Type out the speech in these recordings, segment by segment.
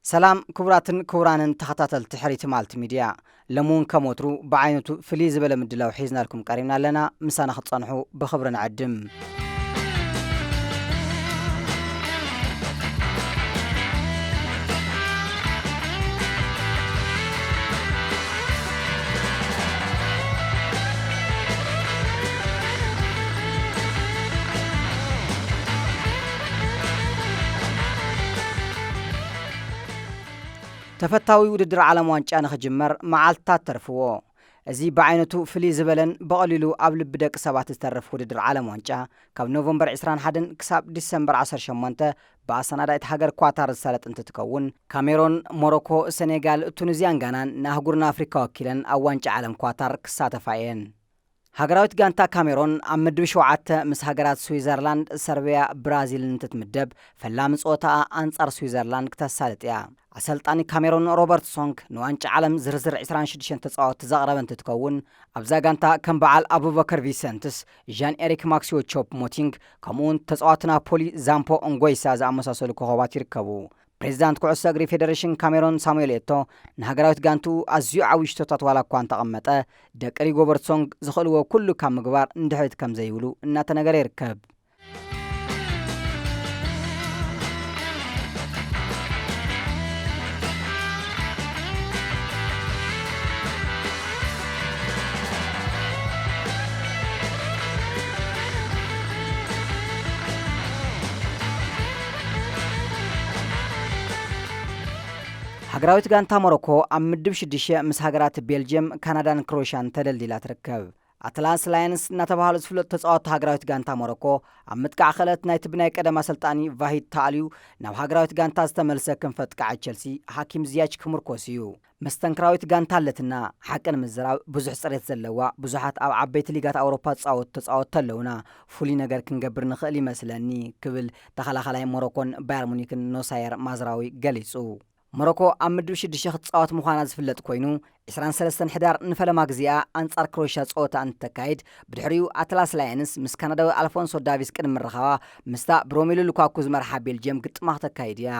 ሰላም ክቡራትን ክቡራንን ተኸታተልቲ ሕሪቲ ማልቲ ሚድያ፣ ሎሚ እውን ከም ወትሩ ብዓይነቱ ፍልይ ዝበለ ምድላው ሒዝናልኩም ቀሪብና ኣለና። ምሳና ክትጸንሑ ብኽብሪ ንዕድም። ተፈታዊ ውድድር ዓለም ዋንጫ ንኽጅመር መዓልትታት ተርፍዎ። እዚ ብዓይነቱ ፍልይ ዝበለን ብቐሊሉ ኣብ ልቢ ደቂ ሰባት ዝተርፍ ውድድር ዓለም ዋንጫ፣ ካብ ኖቨምበር ዕስራን ሓደን ክሳብ ዲሰምበር ዓሰርተ ሸሞንተ ብኣሰናዳኢት ሃገር ኳታር ዝሳለጥ እንትትከውን፣ ካሜሮን፣ ሞሮኮ፣ ሰኔጋል፣ ቱኒዝያን ጋናን ንኣህጉርና ኣፍሪካ ወኪለን ኣብ ዋንጫ ዓለም ኳታር ክሳተፋ እየን። ሃገራዊት ጋንታ ካሜሮን ኣብ ምድብ ሸውዓተ ምስ ሃገራት ስዊዘርላንድ፣ ሰርቢያ፣ ብራዚልን እንትትምደብ፣ ፈላሚ ጸወታኣ ኣንጻር ስዊዘርላንድ ክተሳልጥ እያ። ኣሰልጣኒ ካሜሮን ሮበርት ሶንግ ንዋንጫ ዓለም ዝርዝር ዕስራን ሽዱሽተን ተጻወትቲ ዘቕረበ እንትትከውን፣ ኣብዛ ጋንታ ከም በዓል ኣቡበከር ቪሰንትስ፣ ዣን ኤሪክ ማክሲዮ ቾፕ ሞቲንግ፣ ከምኡውን ተጻዋቲ ናፖሊ ዛምፖ እንጎይሳ ዝኣመሳሰሉ ኮኸባት ይርከቡ። ፕሬዚዳንት ኩዕሶ እግሪ ፌዴሬሽን ካሜሮን ሳሙኤል ኤቶ ንሃገራዊት ጋንትኡ ኣዝዩ ዓብዪ ሽቶታት ዋላ እኳ እንተቐመጠ፣ ደቂ ሪጎበርት ሶንግ ዝኽእልዎ ኩሉ ካብ ምግባር ንድሕሪት ከም ዘይብሉ እናተነገረ ይርከብ። ሃገራዊት ጋንታ ሞሮኮ ኣብ ምድብ ሽዱሽተ ምስ ሃገራት ቤልጅየም፣ ካናዳን ክሮኤሽያን ተደልዲላ ትርከብ። ኣትላስ ላየንስ እናተባህሉ ዝፍለጡ ተጻወትቲ ሃገራዊት ጋንታ ሞሮኮ፣ ኣብ ምጥቃዕ ክእለት ናይቲ ብናይ ቀደም ኣሰልጣኒ ቫሂድ ታልዩ ናብ ሃገራዊት ጋንታ ዝተመልሰ ክንፈ ጥቃዓት ቸልሲ፣ ሃኪም ዝያች ክምርኮስ እዩ። መስተንክራዊት ጋንታ ኣለትና። ሓቂ ንምዝራብ፣ ብዙሕ ጽሬት ዘለዋ፣ ብዙሓት ኣብ ዓበይቲ ሊጋት ኣውሮፓ ዝጻወቱ ተጻወትቲ ኣለውና። ፍሉይ ነገር ክንገብር ንኽእል ይመስለኒ፣ ክብል ተኸላኻላይ ሞሮኮን ባየር ሙኒክን ኖሳየር ማዝራዊ ገሊጹ። ሞሮኮ ኣብ ምድብ ሽዱሽተ ክትጻወት ምዃና ዝፍለጥ ኮይኑ፣ ዕስራን ሰለስተን ሕዳር ንፈለማ ግዜኣ ኣንጻር ክሮኤሽያ ጸወታ እንትተካይድ፣ ብድሕሪኡ ኣትላስ ላየንስ ምስ ካናዳዊ ኣልፎንሶ ዳቪስ ቅድሚ ምርኻባ፣ ምስታ ብሮሜሉ ሉካኩ ዝመርሓ ቤልጅየም ግጥማ ክተካይድ እያ።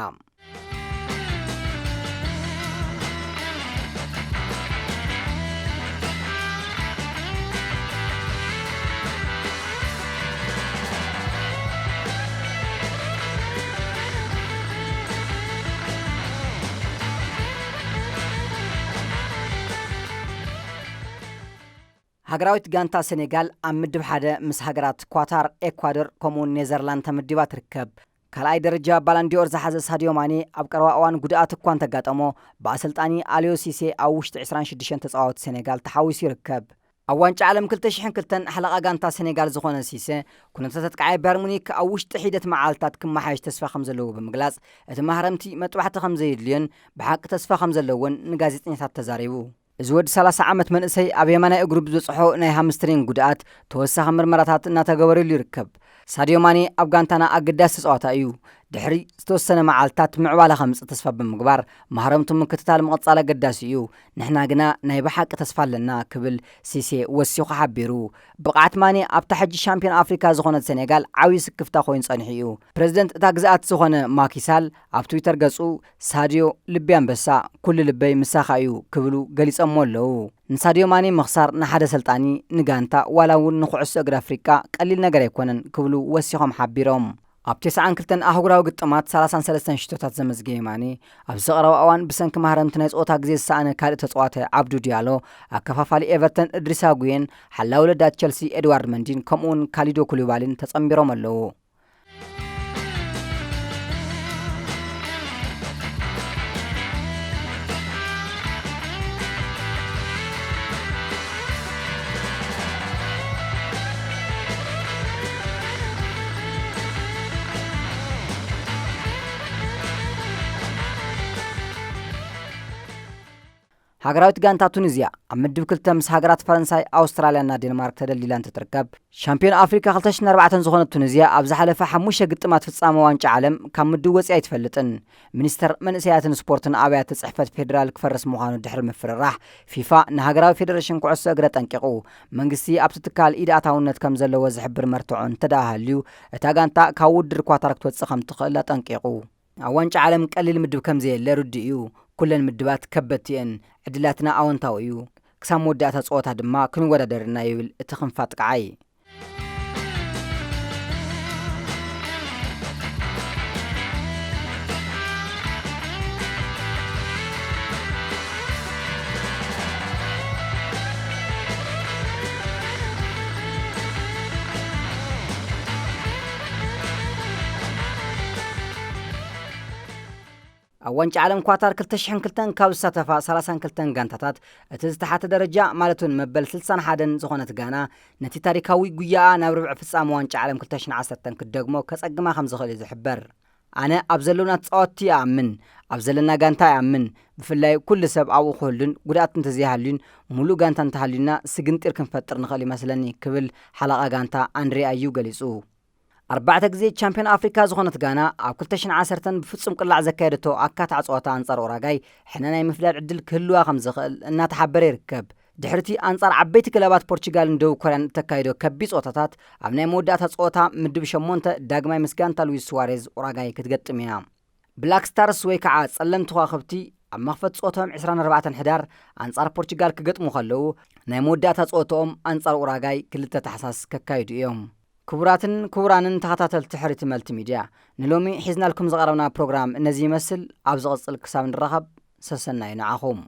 ሃገራዊት ጋንታ ሴኔጋል ኣብ ምድብ ሓደ ምስ ሃገራት ኳታር፣ ኤኳዶር፣ ከምኡውን ኔዘርላንድ ተመዲባ ትርከብ። ካልኣይ ደረጃ ባላንዲዮር ዝሓዘ ሳድዮ ማኔ፣ ኣብ ቀረባ እዋን ጉድኣት እኳ እንተጋጠሞ፣ ብኣሰልጣኒ ኣልዮ ሲሴ ኣብ ውሽጢ ዕስራን ሽዱሽተን ተጻወትቲ ሴኔጋል ተሓዊሱ ይርከብ። ኣብ ዋንጫ ዓለም ክልተ ሽሕን ክልተን ሓለቓ ጋንታ ሴኔጋል ዝኾነ ሲሴ፣ ኩነታት ኣጥቃዓይ ባየር ሙኒክ ኣብ ውሽጢ ሒደት መዓልታት ክመሓየሽ ተስፋ ከም ዘለዎ ብምግላጽ፣ እቲ ማህረምቲ መጥባሕቲ ከም ዘየድልዮን ብሓቂ ተስፋ ከም ዘለዎን ንጋዜጠኛታት ተዛሪቡ። እዚ ወዲ ሰላሳ ዓመት መንእሰይ ኣብ የማናይ እግሩ ብዝበጽሖ ናይ ሃምስትሪንግ ጉድኣት ተወሳኺ ምርመራታት እናተገበረሉ ይርከብ። ሳድዮ ማኔ ኣብ ጋንታና ኣገዳሲ ተጻዋታይ እዩ። ድሕሪ ዝተወሰነ መዓልታት ምዕባለ ከምጽእ ተስፋ ብምግባር፣ ማህረምቱ ምክትታል ምቕጻል ኣገዳሲ እዩ። ንሕና ግና ናይ ብሓቂ ተስፋ ኣለና፣ ክብል ሲሴ ወሲኹ ሓቢሩ። ብቕዓት ማኔ ኣብታ ሕጂ ሻምፒዮን ኣፍሪካ ዝኾነት ሴኔጋል ዓብዪ ስክፍታ ኮይኑ ጸኒሑ እዩ። ፕሬዚደንት እታ ግዝኣት ዝኾነ ማኪሳል ኣብ ትዊተር ገጹ፣ ሳድዮ ልቢ ኣንበሳ፣ ኩሉ ልበይ ምሳኻ እዩ፣ ክብሉ ገሊጾሞ ኣለዉ። ንሳድዮ ማኔ ምኽሳር ንሓደ ኣሰልጣኒ፣ ንጋንታ፣ ዋላ እውን ንኩዕሶ እግሪ ኣፍሪቃ ቀሊል ነገር ኣይኮነን ክብሉ ወሲኾም ሓቢሮም። ኣብ ተስዓን ክልተን ኣህጉራዊ ግጥማት ሰላሳን ሰለስተን ሽቶታት ዘመዝገበ ማኔ፣ ኣብዚ ቀረባ እዋን ብሰንኪ ማህረምቲ ናይ ጸወታ ግዜ ዝሰኣነ ካልእ ተጻዋታይ ዓብዱ ዲያሎ፣ ኣከፋፋሊ ኤቨርተን እድሪሳ ጉየን፣ ሓላዊ ረዳት ቸልሲ ኤድዋርድ መንዲን ከምኡውን ካሊዶ ኩሊባሊን ተጸንቢሮም ኣለዉ። ሃገራዊት ጋንታ ቱኒዝያ ኣብ ምድብ ክልተ ምስ ሃገራት ፈረንሳይ፣ ኣውስትራልያና ዴንማርክ ተደልዲላ እንትትርከብ፣ ሻምፒዮን ኣፍሪካ ክልተ ሽሕን ኣርባዕተን ዝኾነት ቱኒዝያ ኣብ ዝሓለፈ ሓሙሽተ ግጥማት ፍጻመ ዋንጫ ዓለም ካብ ምድብ ወፂኣ ኣይትፈልጥን። ሚኒስተር መንእሰያትን ስፖርትን ኣብያተ ጽሕፈት ፌዴራል ክፈርስ ምዃኑ ድሕሪ ምፍርራሕ፣ ፊፋ ንሃገራዊ ፌዴሬሽን ኩዕሶ እግሪ ኣጠንቂቑ። መንግስቲ ኣብቲ ትካል ኢድ ኣታውነት ከም ዘለዎ ዝሕብር መርትዖ እንተደኣ ሃልዩ፣ እታ ጋንታ ካብ ውድድር ኳታር ክትወጽእ ከም ትኽእል ኣጠንቂቑ። ኣብ ዋንጫ ዓለም ቀሊል ምድብ ከም ዘየለ ርዱእ እዩ። ኩለን ምድባት ከበድቲ እየን። ዕድላትና ኣወንታዊ እዩ። ክሳብ መወዳእታ ጸወታ ድማ ክንወዳደር ኢና ይብል እቲ ክንፋጥ ቀዓይ። ኣብ ዋንጫ ዓለም ኳታር ክልተ ሽሕን ክልተን ካብ ዝሳተፋ ሰላሳን ክልተን ጋንታታት እቲ ዝተሓተ ደረጃ ማለት እውን መበል ስልሳን ሓደን ዝኾነት ጋና ነቲ ታሪካዊ ጉያኣ ናብ ርብዒ ፍጻመ ዋንጫ ዓለም ክልተ ሽሕን ዓሰርተን ክትደግሞ ከጸግማ ከም ዝኽእል እዩ ዝሕበር። ኣነ ኣብ ዘለውና ተጻወትቲ ይኣምን፣ ኣብ ዘለና ጋንታ ይኣምን። ብፍላይ ኩሉ ሰብ ኣብኡ ክህሉን ጉድኣት እንተዘይሃልዩን ሙሉእ ጋንታ እንተሃልዩና ስግንጢር ክንፈጥር ንኽእል ይመስለኒ ክብል ሓለቓ ጋንታ ኣንድሬ ኣዩ ገሊጹ። ኣርባዕተ ግዜ ቻምፒዮን ኣፍሪካ ዝኾነት ጋና ኣብ ክልተ ሽሕን ዓሰርተን ብፍጹም ቅላዕ ዘካየደቶ ኣካታዕ ጸወታ ኣንጻር ኡራጋይ ሕነ ናይ ምፍዳድ ዕድል ክህልዋ ከም ዝኽእል እናተሓበረ ይርከብ። ድሕርቲ ኣንጻር ዓበይቲ ክለባት ፖርቹጋልን ደቡብ ኮርያን እተካይዶ ከቢድ ጸወታታት ኣብ ናይ መወዳእታ ጸወታ ምድብ ሸሞንተ ዳግማይ ምስ ጋንታ ሉዊስ ሱዋሬዝ ኡራጋይ ክትገጥም እያ። ብላክ ስታርስ ወይ ከዓ ጸለምቲ ከዋኽብቲ ኣብ መኽፈት ጸወቶም ዕስራን ኣርባዕተን ሕዳር ኣንጻር ፖርቹጋል ክገጥሙ ከለዉ ናይ መወዳእታ ጸወትኦም ኣንጻር ኡራጋይ ክልተ ታሕሳስ ከካይዱ እዮም። ክቡራትን ክቡራንን ተኸታተልቲ ሕሪቲ መልቲ ሚድያ ንሎሚ ሒዝናልኩም ዝቐረብና ፕሮግራም ነዚ ይመስል። ኣብ ዝቕጽል ክሳብ ንራኸብ ሰሰናዩ ንዓኹም።